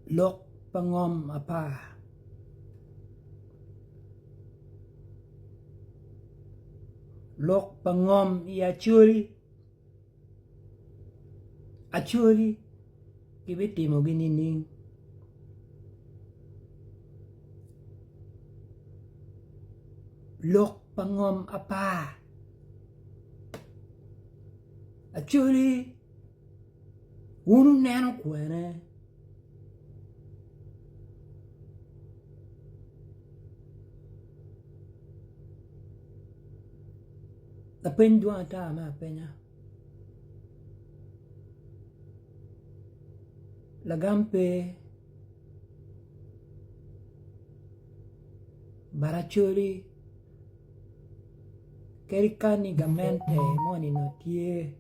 Lok pa ngom apar. Lok pa ngom i Acholi Acholi gibitimogi nining? Lok pa ngom apar Acholi Wun wuneno kwene? Lapeny dwong ata me apenya lagam pe but acholi kadi ka ni gamente moni onongo tye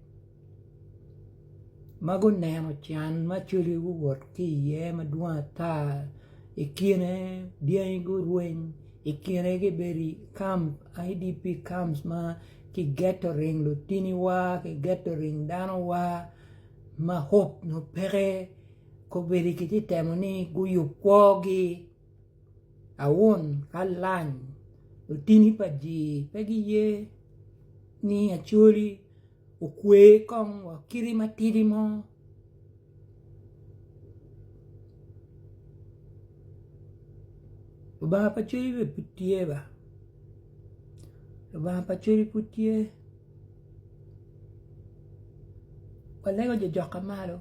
ma guneno can ma acholi guwot ki iye madwong ata i kine dyangi gurweny i kine gibedo i kamp IDP camps ma kigeto ring lutiniwa kigeto ring danowa ma hope nongo peke kobedo kitye ka temo ni guyub kwogi awun ka lany lutini pa jii pe giye ni acholi okwe kong wa kiti matidi mo Lubanga pa Acholi bene pud tye ba Lubanga pa Acholi pud tye walego jo jokka malo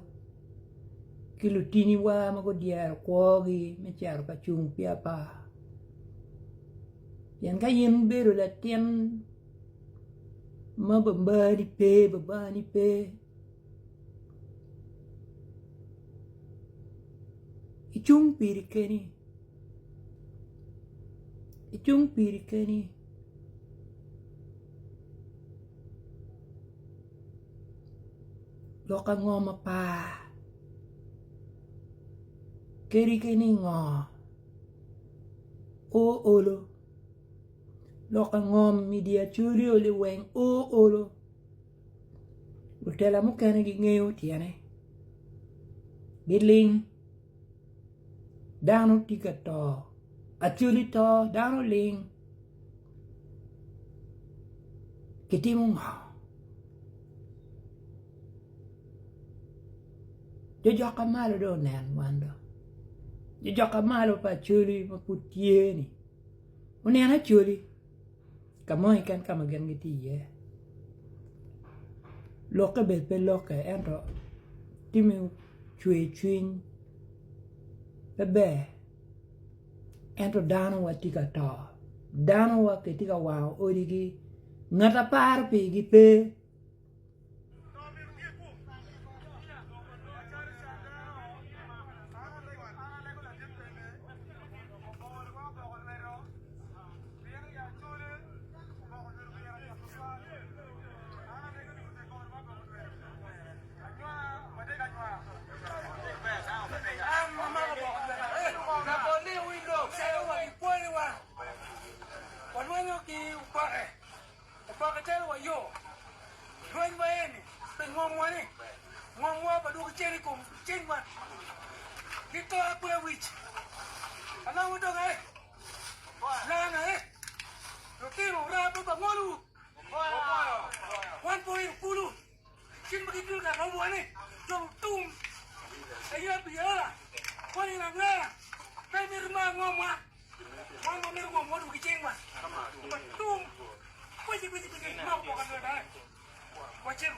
ki lutiniwa ma gudyero kwogi me cito ka cung pi apar pien ka in ibedo latin ma babani pe babani pe icung piri keni icung piri keni lok ango ma par kadi ki ni ngo o olo Lok angom i dye acholi oli weng o olo lutela mukene gingeyo tyene giling dano tye ka to acholi to dano ling kitimo ngo jo jok malo dong onen wan dong jo jok malo pa acholi ma pud tye-ni. Oneno acholi ka mo keken ka ma gin gitye iye lokke bene pe lokke ento tye me cwer cwiny pe ber ento danowa tye ka to danowa kitye ka wango odigi ngat a paro pigi pe. Oboke telo wa yo. Lweny wa eni pi ngomwa ni, ngomwa wadwogo cen i kom cingwa. Gito akweya wic. Alongo dong aye, lana aye, lutino ora pe bangolowu. Wan pe wayito kulu. Cing ma gibino ka romowa ni, jo tum aye abiyela, wan in angera, pe imito ma ngomwa. Wan wamito ngom wadwogo ki cingwa. Tum kwici kwici kwici mako boka lweta. Wacito.